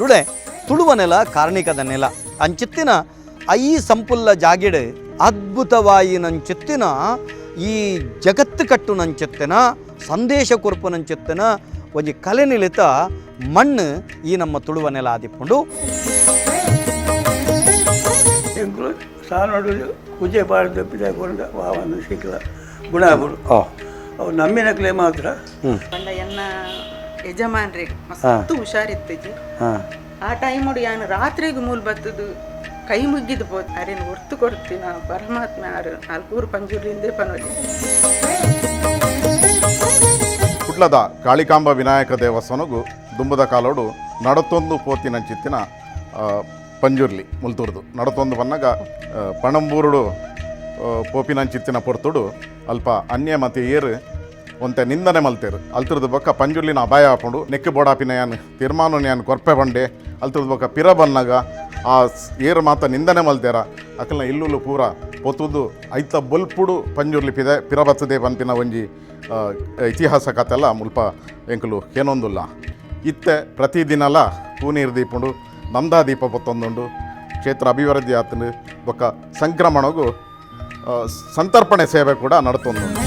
ಬುಡುಡೆ ತುಳುವ ನೆಲ ಕಾರ್ಣಿಕದ ನೆಲ ಅಂಚಿತ್ತಿನ ಈ ಸಂಪುಲ್ಲ ಜಾಗೆಡ್ ಅದ್ಭುತವಾಯಿನಂಚಿತ್ತಿನ ಈ ಜಗತ್ತು ಕಟ್ಟುನಂಚಿತ್ತಿನ ಸಂದೇಶ ಕೊರ್ಪುನಂಚಿತ್ತಿನ ಒಂಜಿ ಕಲೆ ನಿಲಿತ ಮಣ್ಣು ಈ ನಮ್ಮ ತುಳುವ ನೆಲ ಆದಿಪ್ಪುಂಡು. ಎಂಕುಲು ಸಾನೋಡು ಪೂಜೆ ಪಾಡ್ದು ಪಿದಾಕೊಂಡು ವಾವೊಂದು ಸಿಕ್ಕಲ ಗುಣ ಆಪುಂಡು. ಅವು ನಂಬಿನಕ್ಲೆ ಮಾತ್ರ. ಪಂಡ ಎನ್ನ ಯಜಮಾನ್ರಿಗೆ ಮಸ್ತ್ ಹುಷಾರಿತ್ತಿಜಿ. ಆ ಟೈಮುಡು ಯಾನ್ ರಾತ್ರಿಗ್ ಮೂಲು ಬತ್ತದು ಕೈ ಮುಗ್ಗಿದ್ ಪೋದು ಅರೆನ್ ಒರ್ತು ಕೊರ್ತಿನ ಪರಮಾತ್ಮ ಆರು ನಾಲ್ಕೂರು ಪಂಜುರ್ಲಿಂದೇ ಪನೊಲಿ. ಕುಡ್ಲದ ಕಾಳಿಕಾಂಬ ವಿನಾಯಕ ದೇವಸ್ಥಾನಗು ದುಂಬದ ಕಾಲೋಡು ನಡತೊಂದು ಪೋತಿನಂಚಿತ್ತಿನ ಪಂಜುರ್ಲಿ ಮುಲ್ತೂರ್ದು ನಡತೊಂದು ಬನ್ನಗ ಪಣಂಬೂರುಡು ಪೋಪಿನಂಚಿತ್ತಿನ ಪೊರ್ತುಡು ಅಲ್ಪ ಅನ್ಯ ಮತ ಏರು ಒಂತೆ ನಿಂದನೆ ಮಲ್ತೇರು. ಅಲ್ತುರ್ದು ಬೊಕ್ಕ ಪಂಜುರ್ಲಿನ ಅಭಯ ಆಪುಂಡು. ನೆಕ್ಕು ಬೋಡಾಪಿನ ಯಾನ್ ತೀರ್ಮಾನ ಯಾನ್ ಕೊರ್ಪೆ ಬಂಡೆ. ಅಲ್ತುರ್ದು ಬೊಕ್ಕ ಪಿರ ಬನ್ನಗ ಆ ಏರು ಮಾತ ನಿಂದನೆ ಮಲ್ತೇರ ಅಕಲ್ನ ಇಲ್ಲುಲು ಪೂರ ಪೊತುದು ಐತ ಬೊಲ್ಪುಡು ಪಂಜುರ್ಲಿ ಪಿದ ಪಿರ ಬತ್ತದೆ ಪನ್ಪಿನ ಒಂಜಿ ಇತಿಹಾಸ ಕತೆಲ್ಲ ಮುಲ್ಪ ಎಂಕುಲು ಕೇನೊಂದುಲ್ಲ. ಇತ್ತೆ ಪ್ರತಿದಿನಲ ಪೂನೀರು ದೀಪುಂಡು, ನಂದಾ ದೀಪ ಪೊತ್ತೊಂದುಂಡು. ಕ್ಷೇತ್ರ ಅಭಿವೃದ್ಧಿ ಆತಂಡು. ಬೊಕ್ಕ ಸಂಕ್ರಮಣಗು ಸಂತರ್ಪಣೆ ಸೇವೆ ಕೂಡ ನಡತೊಂದುಂಡು.